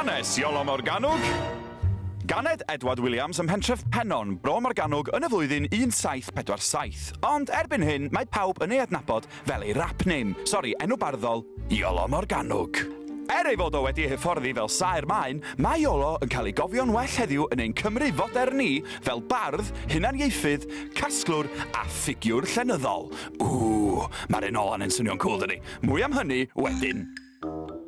Hanes Iolo Morgannwg Ganed Edward Williams ym mhentref Pennon, Bro Morgannwg yn y flwyddyn 1747, ond erbyn hyn mae pawb yn ei adnabod fel ei rap name, sori, enw barddol, Iolo Morgannwg. Er ei fod o wedi ei hyfforddi fel saer maen, mae Iolo yn cael ei gofio'n well heddiw yn ein Cymru fodern ni fel bardd, hunaniaethydd, casglwr a ffugiwr llenyddol. Ww, mae'r un ola 'na'n swnio'n cŵl dydi? Mwy am hynny wedyn.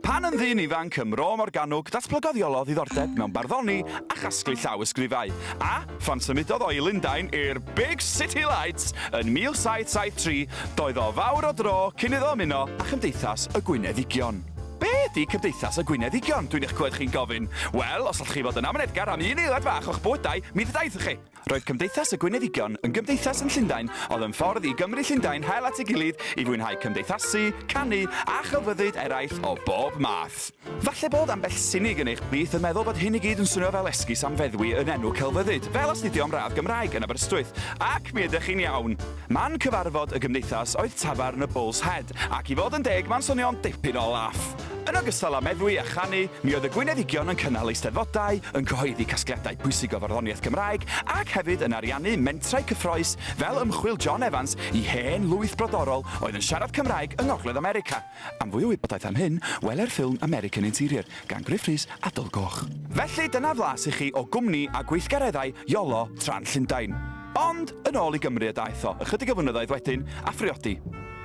Pan yn ddyn ifanc ym Mro Morgannwg, datblygodd Iolo ddiddordeb mewn barddoni a chasglu llawysgrifau, a, phan symudodd o i Lundain i'r Big City Lights yn 1773, doedd o fawr o dro cyn iddo ymuno â Chymdeithas y Gwyneddigion. Be ydi Cymdeithas y Gwyneddigion, dwi'n eich clywed chi'n gofyn? Wel, os allwch chi fod yn amyneddgar am un eiliad fach o'ch bywydau, mi ddeudai'th i chi. Roedd Cymdeithas y Gwyneddigion yn gymdeithas yn Llundain oedd yn ffordd i Gymry Llundain hel at ei gilydd i fwynhau cymdeithasu, canu a chelfyddyd eraill o bob math. Falle bod ambell sinig yn eich plith yn meddwl bod hyn i gyd yn swnio fel esgus am feddwi yn enw celfyddyd, fel astudio am radd Gymraeg yn Aberystwyth, ac mi ydych chi'n iawn. Man cyfarfod y gymdeithas oedd tafarn y Bull's Head, ac i fod yn deg mae'n swnio'n dipyn o laff. Yn ogystal â meddwi a chanu, mi oedd y Gwyneddigion yn cynnal eisteddfodau, yn cyhoeddi casgliadau pwysig o farddoniaeth Gymraeg, ac hefyd yn ariannu mentrau cyffrous fel ymchwil John Evans i hen lwyth brodorol oedd yn siarad Cymraeg yng Ngogledd America. Am fwy o wybodaeth am hyn, wele'r ffilm American Interior gan Gruff Rhys a Dyl Goch. Felly dyna flas i chi o gwmni a gweithgareddau Iolo tra'n Llundain. Ond, yn ôl i Gymru y daeth o, ychydig o flynyddoedd wedyn, a phriodi.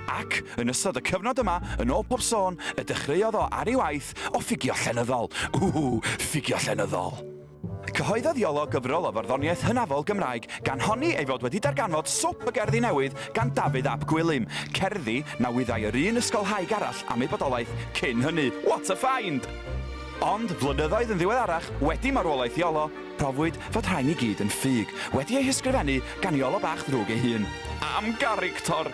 Ac, yn ystod y cyfnod yma, yn ôl pob sôn, y dechreuodd o ar ei waith o ffugio llenyddol. Ww, ffugio llenyddol! Cyhoeddodd Iolo gyfrol o farddoniaeth hynafol Gymraeg, gan honni ei fod wedi darganfod swp o gerddi newydd gan Dafydd ap Gwilym, cerddi na wyddai yr un ysgolhaig arall am eu bodolaeth cyn hynny. What a find! Ond, flynyddoedd yn ddiweddarach, wedi marwolaeth Iolo, profwyd fod rhain i gyd yn ffug, wedi eu hysgrifennu gan Iolo bach ddrwg ei hun. Am garictor!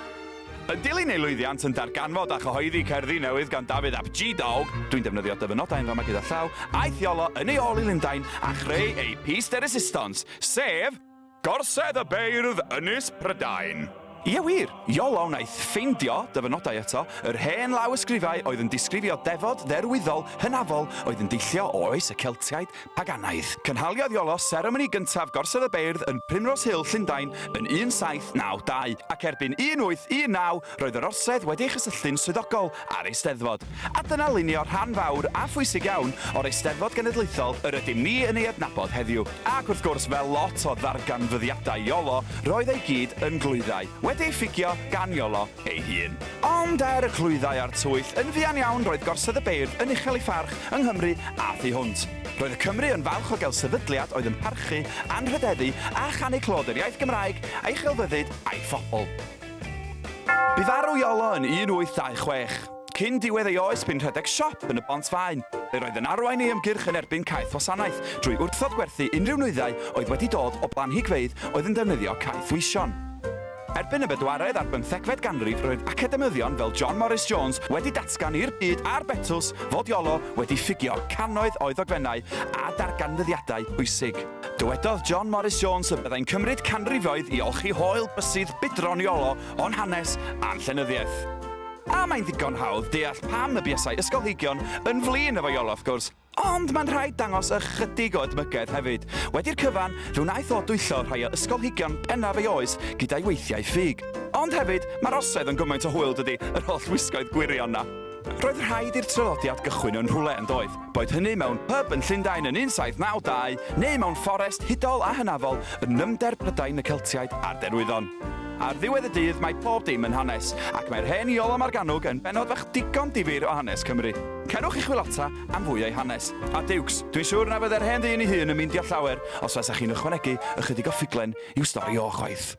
Yn dilyn ei lwyddiant yn darganfod a chyhoeddi cerddi newydd gan Dafydd ap G-Dog, dwi'n defnyddio dyfynodau yn fama gyda llaw, aeth Iolo yn ei ôl i Lundain a chreu ei piece de resistance, sef Gorsedd y Beirdd Ynys Prydain. Ie wir, Iolo wnaeth ffeindio, dyfynodau eto, yr hen lawysgrifau oedd yn disgrifio defod dderwyddol hynafol oedd yn deillio o oes y Celtiaid paganaidd. Cynhaliodd Iolo seremoni gyntaf Gorsedd y Beirdd yn Primrose Hill, Llundain, yn 1792, ac erbyn 1819 roedd yr orsedd wedi ei chysylltu'n swyddogol â'r Eisteddfod. A dyna lunio rhan fawr a phwysig iawn o'r Eisteddfod Genedlaethol yr ydym ni yn ei adnabod heddiw. Ac wrth gwrs, fel lot o ddarganfyddiadau Iolo, roedd ei gyd yn glwyddau, wedi eu ffugio gan Iolo ei hun. Ond er y clwyddau a'r twyll, yn fuan iawn roedd Gorsedd y Beirdd yn uchel ei pharch yng Nghymru a thu hwnt. Roedd y Cymry yn falch o gael sefydliad oedd yn parchu, anrhydeddu a chanu clod yr iaith Gymraeg a'i chelfyddyd a'i phobl. Bu farw Iolo yn 1826. Cyn diwedd ei oes bu'n rhedeg siop yn y Bont Faen, lle roedd yn arwain ei ymgyrch yn erbyn caethwasanaeth drwy wrthod gwerthu unrhyw nwyddau oedd wedi dod o blanhigfeydd oedd yn defnyddio caethweision. Erbyn y bedwaredd a'r bymthegfed ganrif roedd academyddion fel John Morris Jones wedi datgan i'r byd a'r betws fod Iolo wedi ffugio cannoedd o'i ddogfennau a darganfyddiadau pwysig. Dywedodd John Morris Jones y byddai'n cymryd canrifoedd i olchi hoel bysydd budron Iolo o'n hanes a'n llenyddiaeth. A mae'n ddigon hawdd deall pam y buasai ysgolheigion yn flin efo Iolo wrth gwrs, Ond mae'n rhaid dangos ychydig o edmygedd hefyd. Wedi'r cyfan, fe wnaeth o dwyllo rhai o ysgolheigion pennaf ei oes gyda'i weithiau ffug. Ond hefyd, mae'r orsedd yn gymaint o hwyl dydi, yr holl wisgoedd gwirion 'na. Roedd rhaid i'r traddodiad gychwyn yn rhywle, yn doedd? Boed hynny mewn pyb yn Llundain yn 1792, neu mewn fforest hudol a hynafol yn nyfnder Prydain y Celtiaid a'r Derwyddon. Ar ddiwedd y dydd, mae pob dim yn hanes, ac mae'r hen Iolo Morgannwg yn bennod fach digon difyr o hanes Cymru. Cerwch i chwilota am fwy o'i hanes. A duwcs, dwi'n siŵr na fydde'r hen ddyn ei hun yn meindio llawer os fasech chi'n ychwanegu ychydig o ffuglen i'w stori o chwaith.